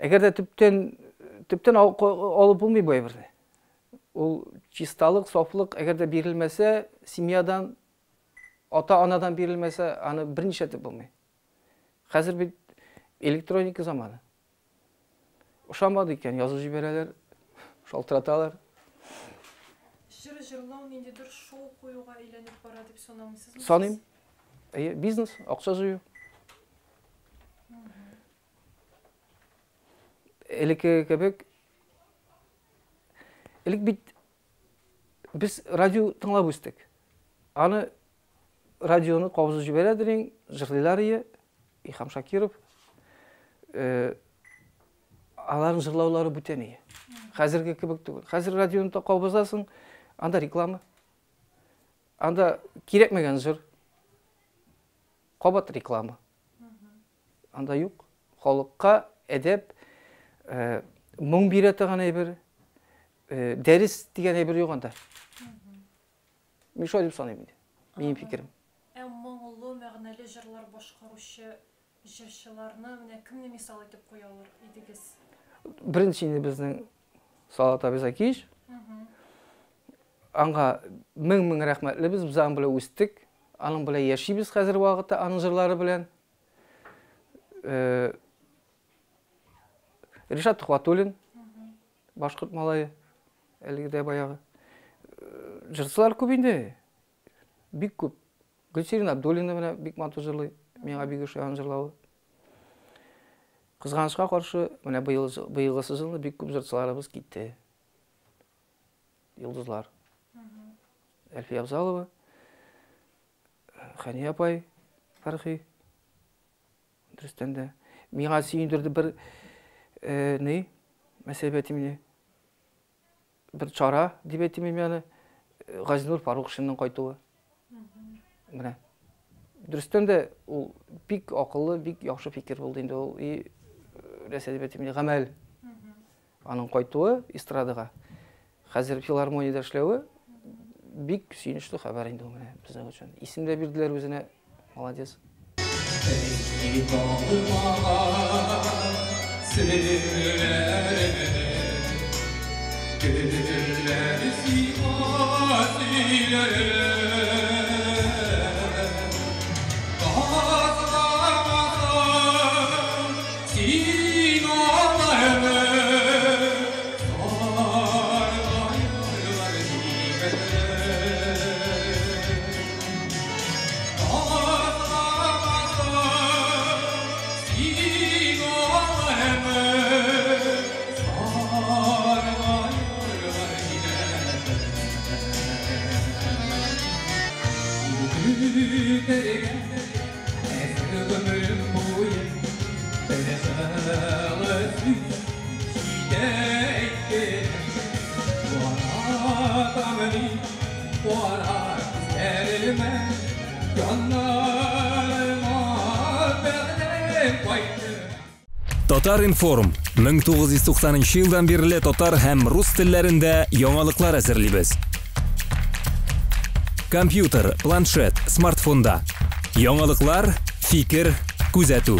Әгәр дә төптән төптән алып булмый бу әйберне. Ул чисталык, сафлык, әгәр дә бирелмәсә, семьядан, ата-анадан бирелмәсә, аны берничә итеп булмый. Хәзер бит электроника заманы. Ошамады икән, язып җибәрәләр, шалтыраталар. Җыр җырлау ниндидер шоу куюга әйләнеп бара дип санамыйсызмы? Саныйм. Әйе, бизнес, акча җыю. Элекке кебек элек бит без радио тыңлап үстек. Аны радионы кабызып җибәрәдер иң, җырлыйлар ие, Илһам Шакиров. Аларның җырлаулары бүтән ие. Хәзерге кебек түгел. Хәзер радионы кабызасың, анда реклама. Анда кирәкмәгән җыр. Кабат реклама. Анда юк. Халыкка әдәп, моң бирә торган әйбер, дәрес дигән әйбер юк анда. Мин шулай дип саныйм инде. Минем фикерем. Ә моңлы, мәгънәле җырлар башкаручы җырчыларны менә кемне мисал итеп куя алыр идегез? Беренче инде безнең Салават абый Закиевич. Аңа мең-мең рәхмәтлебез, без аның белән үстек, аның белән яшибез хәзер вакытта, аның җырлары белән. Ришат Тухватуллин, башкорт малае, әлеге дә баягы. Җырчылар күп инде, бик күп. Гөлсирин Абдуллина менә бик матур җырлый, миңа бик ошый аның җырлавы. Кызганычка каршы, менә быел быелгысы елны бик күп җырчыларыбыз китте. Йолдызлар. Әлфия Абзалова, Хәния апай, Фәрхи. Дөрестән дә. Миңа сөендерде бер ни, мәсәлә әйтим, бер чара дип әйтим мин аны, Газинур Фарукшинның кайтуы. Менә. Дөрестән дә ул бик акыллы, бик яхшы фикер булды инде ул. И нәрсә дип әйтим, гамәл. Аның кайтуы эстрадага. Хәзер филармониядә эшләве бик сөенечле хәбәр инде ул менә безнең өчен. Исем дә бирделәр үзенә. Молодец. Татар-информ 1990 елдан бирле татар һәм рус телләрендә яңалыклар әзерлибез. Компьютер, планшет, смартфонда. Яңалыклар, фикер, күзәтү.